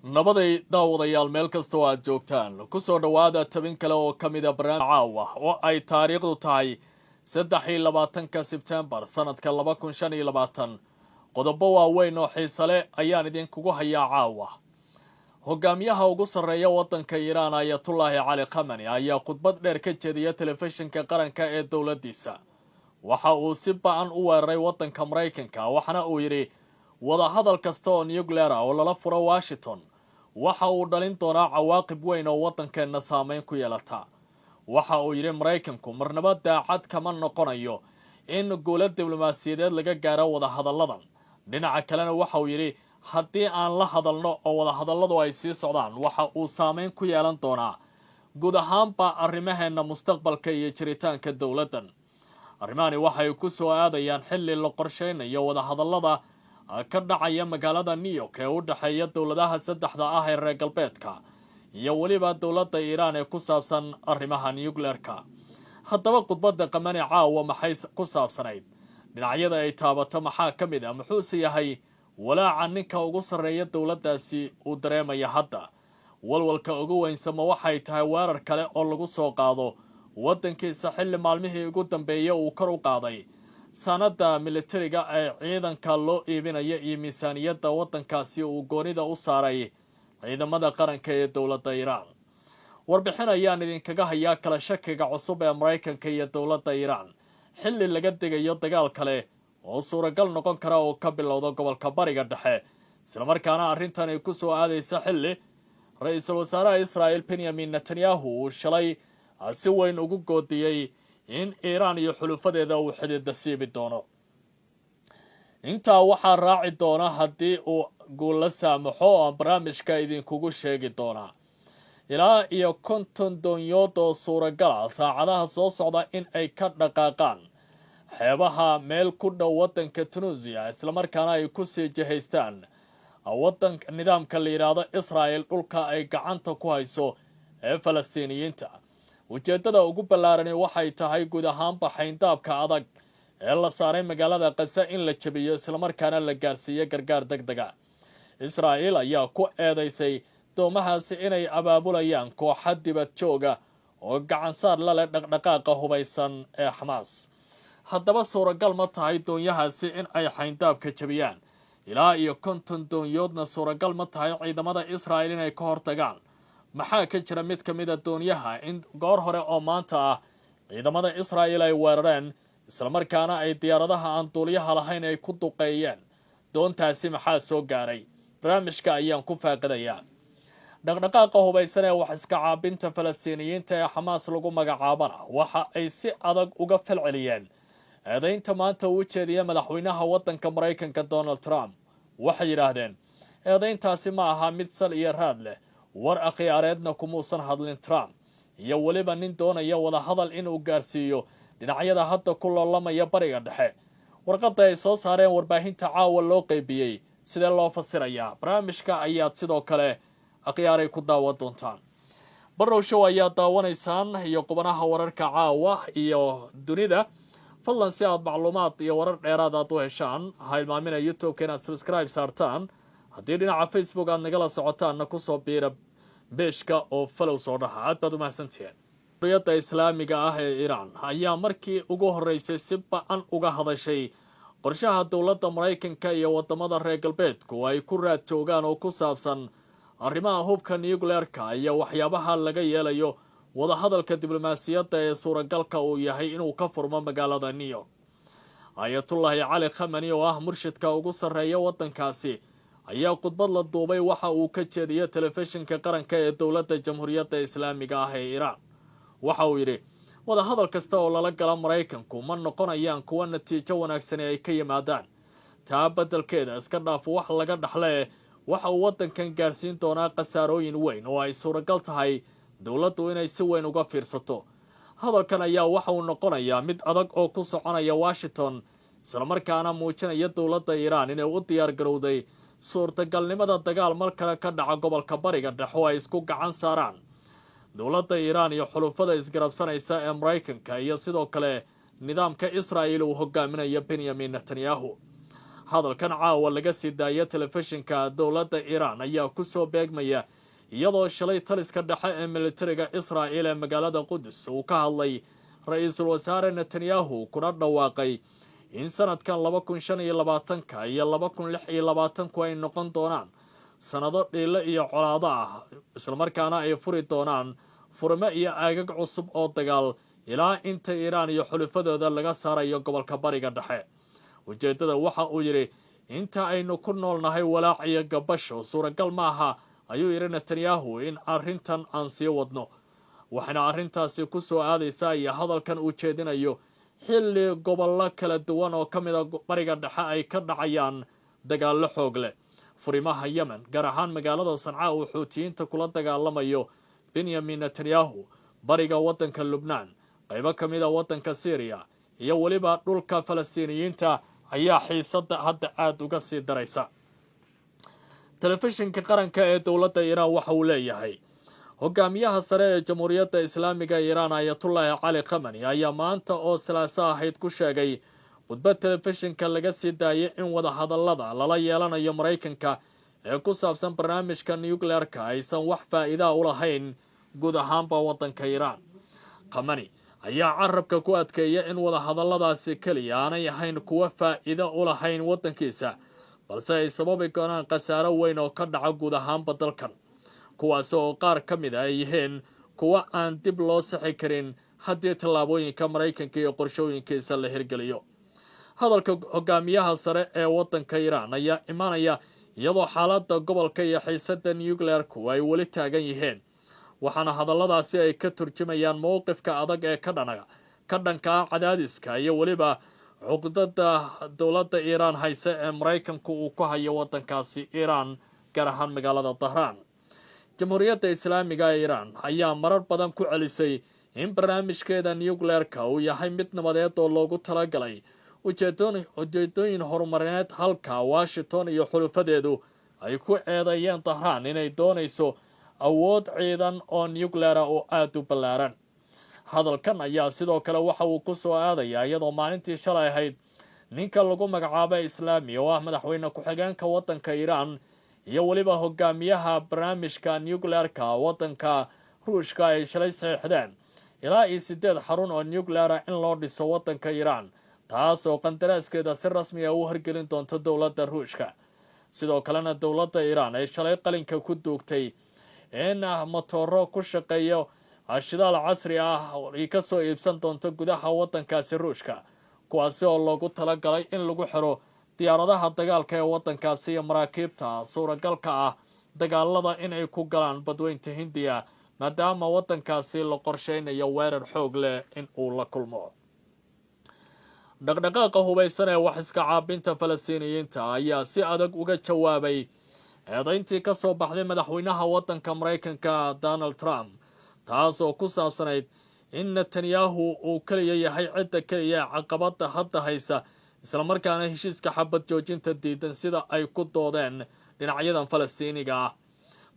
Nabaday daawadayaal, meel kasta oo aad joogtaan, kusoo dhowaada tabin kale oo ka mida barnaamij Caawa oo ay taariikhdu tahay 23-ka Sebtembar sanadka 2025. Qodobo waaweyn oo xiise leh ayaan idinkugu hayaa caawa. Hogaamiyaha ugu sarreeya waddanka Iiraan, Ayatullaahi Cali Khamani, ayaa khudbad dheer ka jeediya telefishinka qaranka ee dowladdiisa. Waxa uu si ba'an u weeraray waddanka Maraykanka, waxaana uu yidhi wadahadal kasta oo nuclear ah oo lala furo Washington waxa uu dhalin doonaa cawaaqib weyn oo waddankeenna saameyn ku yeelata. Waxa uu yidhi Maraykanku marnaba daacad kama noqonayo in guulo diblomaasiyadeed laga gaaro wadahadalladan. Dhinaca kalena waxa uu yidhi haddii aan la hadalno oo wadahadalladu ay sii socdaan, waxa uu saameyn ku yeelan doonaa guud ahaanba arrimaheenna mustaqbalka iyo jiritaanka dowladdan. Arrimahani waxay ku soo aadayaan xilli la qorsheynayo wadahadallada ka dhacaya magaalada New York ee u dhexeeya dowladaha saddexda ah ee reer galbeedka iyo weliba dowladda Iiraan ee ku saabsan arrimaha nuclearka. Haddaba khudbadda Qamani caawa maxay ku saabsanayd? Dhinacyada ay taabato maxaa ka mid ah? Muxuuse yahay walaaca ninka ugu sarreeya dowladdaasi uu dareemaya hadda? Walwalka ugu weynsama waxay tahay weerar kale oo lagu soo qaado waddankiisa, xilli maalmihii ugu dambeeyay uu kor u qaaday saanada militariga ee ciidanka loo iibinaya iyo miisaaniyadda waddankaasi uu goonida u saaray ciidamada qaranka ee dowladda Iiraan? Warbixin ayaan idinkaga hayaa kala shakiga cusub ee Maraykanka iyo dowladda Iiraan, xilli laga digayo dagaal kale oo suuragal noqon kara oo ka bilowda gobolka Bariga Dhexe, islamarkaana arrintan ay ku soo aadaysa xilli ra-iisul wasaaraha Israa'el Benyamin Netanyahu uu shalay si weyn ugu goodiyey in Iiraan iyo xulufadeeda uu xididda siibi doono. Intaa waxaa raaci doona, haddii uu guulla saamaxo, oo aan barnaamijka idinkugu sheegi doonaa, ilaa iyo 50 doonyood oo suuragala saacadaha soo socda in ay ka dhaqaaqaan xeebaha meel ku dhow waddanka Tunuusiya, islamarkaana ay kusii jihaystaan waddanka nidaamka la yidhaahdo Israa'el, dhulka ay gacanta ku hayso ee Falastiiniyiinta. Ujeeddada ugu ballaarani waxay tahay guud ahaanba xayndaabka adag ee la saaray magaalada Qasa in la jabiyo, islamarkaana la gaarsiiyo gargaar deg dega. Israa'iil ayaa ku eedaysay doomahaasi inay abaabulayaan kooxa dibad jooga oo gacansaar la leh dhaqdhaqaaqa hubaysan ee Xamaas. Haddaba suuragal ma tahay doonyahaasi in ay xayndaabka jabiyaan? Ilaa iyo 50 doonyoodna suuragal ma tahay ciidamada Israa'il inay ka hortagaan? Maxaa ka jira mid ka mida doonyaha in goor hore oo maanta ah ciidamada Israa'il ay weerareen, islamarkaana ay diyaaradaha aan duuliyaha lahayn ay ku duqeeyeen doontaasi? Maxaa soo gaaray? Barnaamijka ayaan ku faaqidayaa. Dhaqdhaqaaqa hubaysan ee wax iska caabinta Falastiiniyiinta ee Xamaas lagu magacaabana waxa ay si adag uga falceliyeen eedaynta maanta uu jeediya madaxweynaha waddanka Maraykanka Donald Trump. Waxay yidhaahdeen eedayntaasi ma aha mid sal iyo raad leh, war akhyaareedna kumuusan hadlin Trump, iyo weliba nin doonaya wadahadal inuu gaarsiiyo dhinacyada hadda ku loolamaya Bariga Dhexe. Warqadda ay soo saareen warbaahinta caawa loo qeybiyey sidee loo fasirayaa? Barnaamijka ayaad sidoo kale akhyaaray ku daawan doontaan. Barrow Show ayaa daawanaysaan iyo qubanaha wararka caawa iyo dunida. Fadlan, si aad macluumaad iyo warar dheeraad aad u heshaan, ha ilmaamina YouTube-ka inaad subscribe saartaan. Haddii dhinaca Facebook aad nagala socotaanna, kusoo biira page-ka oo follow soo dhaha. Aad baad u mahadsantihiin. Jamhuuriyadda Islaamiga ah ee Iiraan ayaa markii ugu horreysay si ba'an uga hadashay qorshaha dowladda Maraykanka iyo waddamada reer galbeedku ay ku raad joogaan oo ku saabsan arrimaha hubka nuclearka iyo waxyaabaha laga yeelayo wadahadalka diblomaasiyadda ee suuragalka uu yahay inuu ka furmo magaalada New York. Ayatullaahi Cali Khamani, oo ah murshidka ugu sarreeya waddankaasi, ayaa khudbad la duubay waxa uu ka jeediyay telefishinka qaranka ee dowladda Jamhuuriyadda Islaamiga ah ee Iiraan. Waxa uu yidhi wadahadal kasta oo lala gala Maraykanku ma noqonayaan kuwa natiijo wanaagsani ay ka yimaadaan. Taa beddelkeeda, iska dhaaf wax laga dhaxlee, waxa uu waddankan gaarsiin doonaa khasaarooyin weyn oo ay suuragal tahay dowladdu inay si weyn uga fiirsato. Hadalkan ayaa waxa uu noqonayaa mid adag oo ku soconaya Washington, islamarkaana muujinaya dowladda Iiraan inay u diyaar garowday suurtagalnimada dagaal mar kale ka dhaca gobolka Bariga Dhexe oo ay isku gacan saaraan dowladda Iiraan iyo xulufada isgarabsanaysa ee Maraykanka iyo sidoo kale nidaamka Israa'il uu hogaaminayo Benyamin Netanyahu. Hadalkan caawa laga sii daaya telefishinka dowladda Iiraan ayaa kusoo beegmaya iyadoo shalay taliska dhexe ee militariga Israa'il ee magaalada Qudus uu ka hadlay ra-iisul wasaare Netanyahu, kuna dhawaaqay in sanadkan 2025-ka iyo 2026-ku ay noqon doonaan sanado dhiilo iyo colaado ah, islamarkaana ay furi doonaan furmo iyo aagag cusub oo dagaal ilaa inta Iiraan iyo xulufadooda laga saarayo gobolka Bariga Dhexe. Ujeeddada, waxa uu yidhi, inta aynu ku noolnahay walaac iyo gabasho, suuragal maaha, ayuu yidhi Netanyahu, in arrintan aan sii wadno. Waxayna arrintaasi ku soo aadaysaa iyo hadalkan uu jeedinayo xilli gobollo kala duwan oo ka mida Bariga Dhexe ay ka dhacayaan dagaallo xoog leh. Furimaha Yemen, gaar ahaan magaalada Sanca uu Xuutiyiinta kula dagaalamayo Benyamin Netanyahu, bariga waddanka Lubnaan, qaybo ka mida waddanka Syriya iyo weliba dhulka Falastiiniyiinta ayaa xiisadda hadda aada uga sii daraysa. Telefishinka qaranka ee dowladda Iiraan waxa uu leeyahay hogaamiyaha sare ee Jamhuuriyadda Islaamiga Iiraan, Ayatullaahi Cali Khamani, ayaa maanta oo Salaaso ahayd ku sheegay khudbad telefishinka laga sii daayay in wadahadallada lala yeelanayo Maraykanka ee ku saabsan barnaamijka nuclearka aysan wax faa'iidaa u lahayn guud ahaanba waddanka Iiraan. Khamani ayaa carabka ku adkeeya in wadahadalladaasi keliya aanay ahayn kuwo faa'iido u lahayn waddankiisa, balse ay sababi doonaan khasaaro weyn oo ka dhaca guud ahaanba dalkan, kuwaasi oo qaar ka mid a ay yihiin kuwo aan dib loo sixi karin haddii tallaabooyinka Maraykanka iyo qorshooyinkiisa la hirgeliyo. Hadalka hogaamiyaha sare ee waddanka Iiraan ayaa imanaya iyadoo xaaladda gobolka iyo xiisadda nuclearku ay weli taagan yihiin, waxaana hadalladaasi ay ka turjumayaan mowqifka adag ee ka dhanka ah cadaadiska iyo weliba cuqdada dowladda Iiraan hayse ee Maraykanku uu ku hayo waddankaasi Iiraan, gaar ahaan magaalada Dahraan. Jamhuuriyadda Islaamiga ee Iiraan ayaa marar badan ku celisay in barnaamijkeeda nuclearka uu yahay mid nabadeed oo loogu talagalay ujeedooyin horumarineed, halka Washington iyo xulufadeedu ay ku eedeeyeen Dahraan inay doonayso awood ciidan oo nucleara oo aada u ballaaran. Hadalkan ayaa sidoo kale waxa uu ku soo aadayaa iyadoo maalintii shalay ahayd ninka lagu magacaabo Islaami, oo ah madaxweyne ku-xigeenka waddanka Iiraan, iyo weliba hogaamiyaha barnaamijka nuclearka waddanka Ruushka ay shalay saxiixdeen ilaa iyo sideed xarun oo nucleara in loo dhiso waddanka Iiraan, taas oo qandaraaskeeda si rasmi ah u hirgelin doonto dowladda Ruushka. Sidoo kalena dowladda Iiraan ay shalay qalinka ku duugtay in matooro ku shaqeeyo shidaal casri ah ay kasoo iibsan doonto gudaha waddankaasi Ruushka, kuwaasi oo loogu talagalay in lagu xiro diyaaradaha dagaalka ee waddankaasi iyo maraakiibta suuragalka ah dagaalada inay ku galaan Badweynta Hindiya, maadaama waddankaasi la qorsheynayo weerar xoog leh in uu la kulmo. Dhaqdhaqaaqa hubaysan ee wax iska caabinta Falastiiniyiinta ayaa si adag uga jawaabay eedayntii ka soo baxday madaxweynaha waddanka Maraykanka Donald Trump, taas oo ku saabsanayd in Netanyahu uu keliya yahay cidda keliya ee caqabadda hadda haysa, islamarkaana heshiiska xabad joojinta diidan, sida ay ku doodeen dhinacyadan Falastiiniga ah.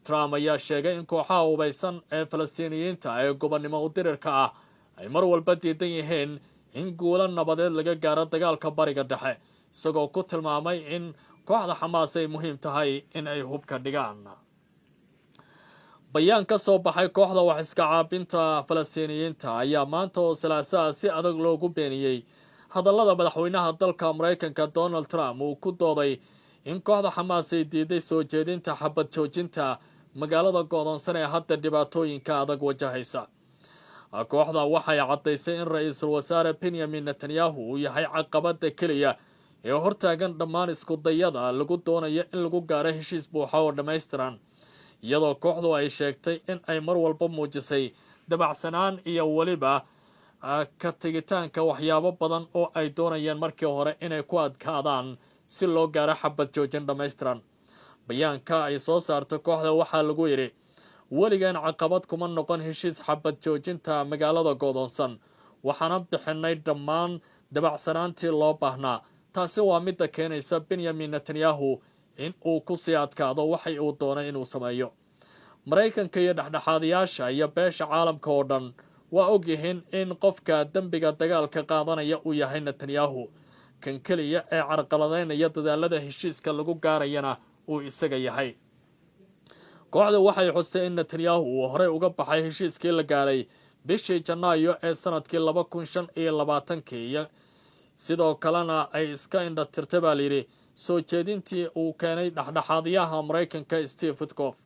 Trump ayaa sheegay in kooxaha hubaysan ee Falastiiniyiinta ee gobonnimo udirirka ah ay mar walba diidan yihiin in guulo nabadeed laga gaaro dagaalka Bariga Dhexe, isagoo ku tilmaamay in kooxda Xamaas ay muhiim tahay in ay hubka dhigaan. Bayaan ka soo baxay kooxda wax iska caabinta Falastiiniyiinta ayaa maanta oo Salaasaha si adag loogu beeniyey hadallada madaxweynaha dalka Maraykanka Donald Trump uu ku dooday in kooxda Xamaas ay diiday soo jeedinta xabad joojinta magaalada go'doonsan ee hadda dhibaatooyinka adag wajahaysa. Kooxda waxay caddaysay in ra-iisul wasaare Benyamin Netanyahu uu yahay caqabadda keliya ee hortaagan dhammaan isku dayada lagu doonayo in lagu gaaro heshiis buuxa oo dhammaystiran, iyadoo kooxdu ay sheegtay in ay mar walba muujisay dabacsanaan iyo weliba ka tegitaanka waxyaabo badan oo ay doonayeen markii hore inay ku adkaadaan si loo gaaro xabad joojin dhammaystiran. Bayaanka ay soo saarta kooxda waxaa lagu yidhi: "Weligeen caqabad kuma noqon heshiis xabad joojinta magaalada go'doonsan, waxaana bixinay dhammaan dabacsanaantii loo baahnaa. Taasi waa midda keenaysa Benyamin Netanyahu in uu ku sii adkaado waxay uu doonay inuu sameeyo. Maraykanka iyo dhexdhexaadayaasha iyo beesha caalamka oo dhan waa ogyihiin in qofka dembiga dagaalka qaadanaya uu yahay Netanyahu." Kan keliya ee carqaladeynaya dadaalada heshiiska lagu gaarayana uu isaga yahay. Kooxda waxay xustay in Netanyahu uu horey uga baxay heshiiskii la gaaray bishii Janaayo ee sanadkii 2025-kii, iyo sidoo kalena ay iska indhatirtay, baa layidhi, soo jeedintii uu keenay dhexdhexaadyaha Maraykanka Steve Witkoff,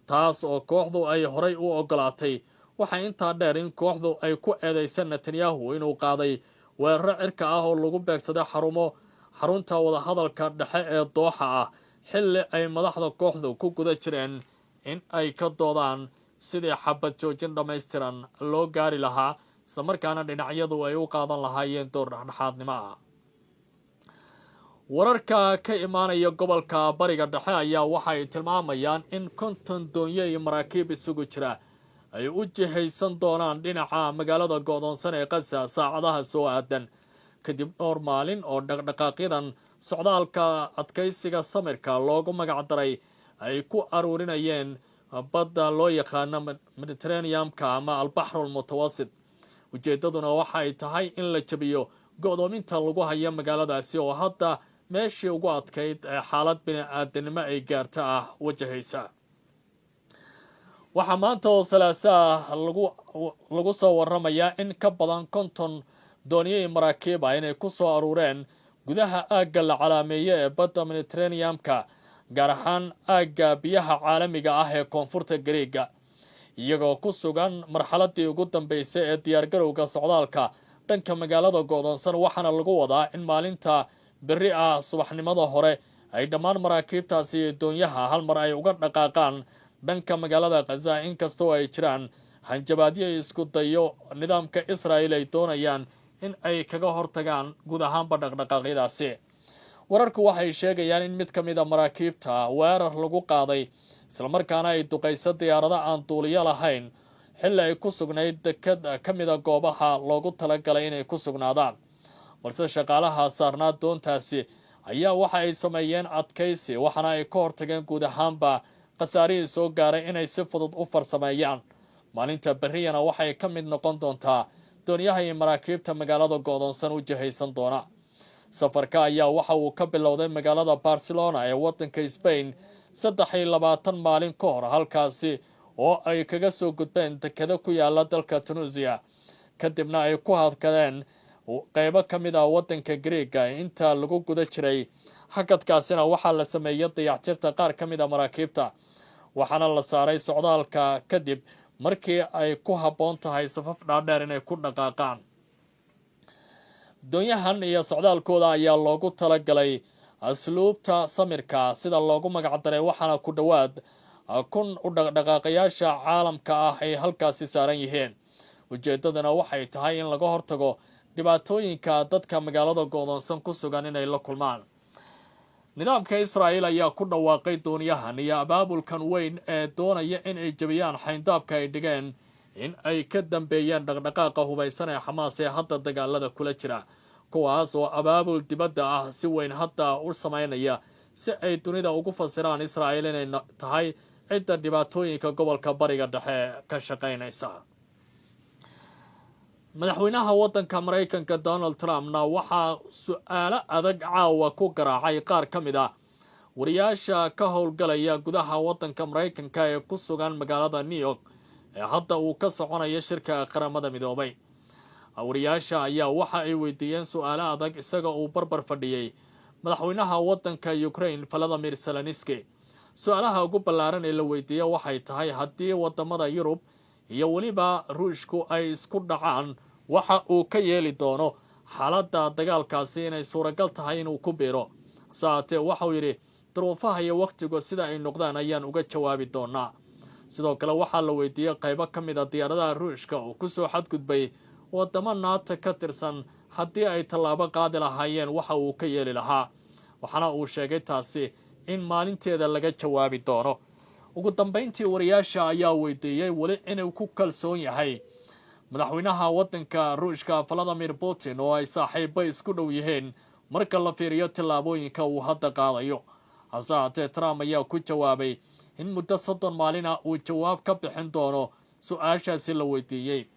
taas oo kooxdu ay horey u ogolaatay. Waxaa intaa dheer in kooxdu ay ku eedeysa Netanyahu inuu qaaday weeraro cirka ah oo lagu beegsaday xarumo xarunta wadahadalka dhexe ee Dooxa ah, xilli ay madaxda kooxdu ku guda jireen in ay ka doodaan sidii xabad joojin dhammaystiran loo gaari lahaa, islamarkaana dhinacyadu ay u qaadan lahaayeen door dhexdhexaadnimo ah. Wararka ka imaanaya gobolka Bariga Dhexe ayaa waxay tilmaamayaan in 50 doonyo iyo maraakiib isugu jira ay u jihaysan doonaan dhinaca magaalada go'doonsan ee Qasa saacadaha soo aadan, kadib dhowr maalin oo dhaqdhaqaaqyadan socdaalka adkaysiga samirka loogu magacdaray ay ku aruurinayeen badda loo yaqaano Mediterranean-ka ama Albaxrul Mutawasit. Ujeeddaduna waxay tahay in la jabiyo go'doominta lagu hayo magaaladaasi oo hadda meeshii ugu adkayd ee xaalad bini-aadanimo ay gaarta ah wajahaysa. Waxaa maanta oo Salaaso ah lagu soo waramayaa in ka badan 50 dooniyo iyo maraakiib ah inay ku soo aruureen gudaha aagga la calaameeye ee badda Mediterranean-ka, gaar ahaan aagga biyaha caalamiga ah ee koonfurta Gariega, iyagoo ku sugan marxaladii ugu dambeysay ee diyaargarowga socdaalka dhanka magaalada go'doonsan. Waxaana lagu wadaa in maalinta berri ah subaxnimada hore ay dhammaan maraakiibtaasi iyo doonyaha hal mar ay uga dhaqaaqaan dhanka magaalada Khaza, inkastoo ay jiraan hanjabaadyo iyo isku dayo nidaamka Israel ay doonayaan in ay kaga hortagaan guud ahaanba dhaqdhaqaaqyadaasi. Wararku waxay sheegayaan in mid ka mid a maraakiibta weerar lagu qaaday, islamarkaana ay duqayso diyaarado aan duuliyo lahayn, xilli ay ku sugnayd dekad ka mida goobaha loogu talagalay inay ku sugnaadaan. Balse shaqaalaha saarnaa doontaasi ayaa waxa ay sameeyeen adkaysi, waxaana ay ka hortageen guud ahaanba khasaarihii soo gaaray inay si fudud u farsameeyaan. Maalinta berriyana waxay ka mid noqon doontaa doonyaha iyo maraakiibta magaalada go'doonsan u jihaysan doona. Safarka ayaa waxa uu ka bilowday magaalada Barcelona ee waddanka Spain 23 maalin ka hor, halkaasi oo ay kaga soo gudbeen dekado ku yaala dalka Tunisia, kadibna ay ku hakadeen qeybo ka mid ah waddanka Greega. Inta lagu guda jiray hakadkaasina waxaa la sameeyey dayactirta qaar ka mid a maraakiibta, waxaana la saaray socdaalka kadib markii ay ku habboon tahay safaf dhaadheer inay ku dhaqaaqaan. Doonyahan iyo socdaalkooda ayaa loogu talagalay asluubta samirka sida loogu magacdaray, waxaana ku dhowaad 1000 u dhaqdhaqaaqayaasha caalamka ah ay halkaasi saaran yihiin. Ujeeddadana waxay tahay in laga hortago dhibaatooyinka dadka magaalada go'doonsan ku sugan inay la kulmaan. Nidaamka Israa'el ayaa ku dhawaaqay dooniyahan iyo abaabulkan weyn ee doonaya in ay jebiyaan xayndaabka ay dhigeen in ay ka dambeeyeen dhaqdhaqaaqa hubaysan ee Xamaas ee hadda dagaalada kula jira, kuwaas oo abaabul dibadda ah si weyn hadda u sameynaya si ay dunida ugu fasiraan Israa'el inay tahay cidda dhibaatooyinka gobolka Bariga Dhexe ka shaqaynaysa. Madaxweynaha waddanka Maraykanka Donald Trumpna waxaa su-aalo adag caawa ku garaacay qaar ka mid ah wariyaasha ka howlgalaya gudaha waddanka Maraykanka ee ku sugan magaalada New York ee hadda uu ka soconayo shirka Qaramada Midoobay. Wariyaasha ayaa waxa ay weydiiyeen su-aalo adag isaga uu barbar fadhiyey madaxweynaha waddanka Ukraine Volodymyr Zelenskiy. Su-aalaha ugu ballaaran ee la weydiiye waxay tahay haddii wadamada Yurub iyo weliba Ruushku ay isku dhacaan, waxa uu ka yeeli doono xaaladda dagaalkaasi, inay suuragal tahay inuu ku biiro. Hase haatee waxauu yidhi, duruufaha iyo wakhtigu sida ay noqdaan ayaan uga jawaabi doonaa. Sidoo kale waxaa la weydiiyey qaybo ka mid a diyaaradaha Ruushka oo kusoo xadgudbay wadamo NATO ka tirsan, haddii ay tallaabo qaadi lahaayeen waxa uu ka yeeli lahaa, waxaana uu sheegay taasi in maalinteeda laga jawaabi doono. Ugu dambayntii wariyaasha ayaa weydiiyey weli inuu ku kalsoon yahay madaxweynaha waddanka Ruushka Valadimir Putin, oo ay saaxiibo isku dhow yihiin, marka la fiiriyo tillaabooyinka uu hadda qaadayo. Hase haatee Trump ayaa ku jawaabay in muddo 30 maalina uu jawaab ka bixin doono su-aashaasi la weydiiyey.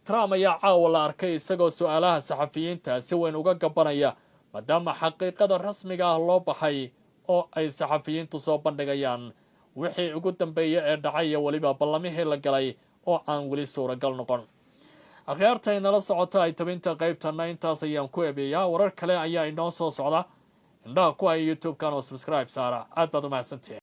Trump ayaa caawa la arkay isagoo su-aalaha saxafiyiinta si weyn uga gabanaya. maadaama xaqiiqada rasmiga ah loo baxay oo ay saxafiyiintu soo bandhigayaan wixii ugu dambeeya ee dhacay iyo weliba ballamihii la galay oo aan weli suuragal noqon. Akhyaarta inala socota ay tabinta qaybtana intaas ayaan ku ebeeyaa. Warar kale ayaa inoo soo socda. Indhaha ku haya YouTube-kan oo subscribe saara. Aad baad u mahadsantihiin.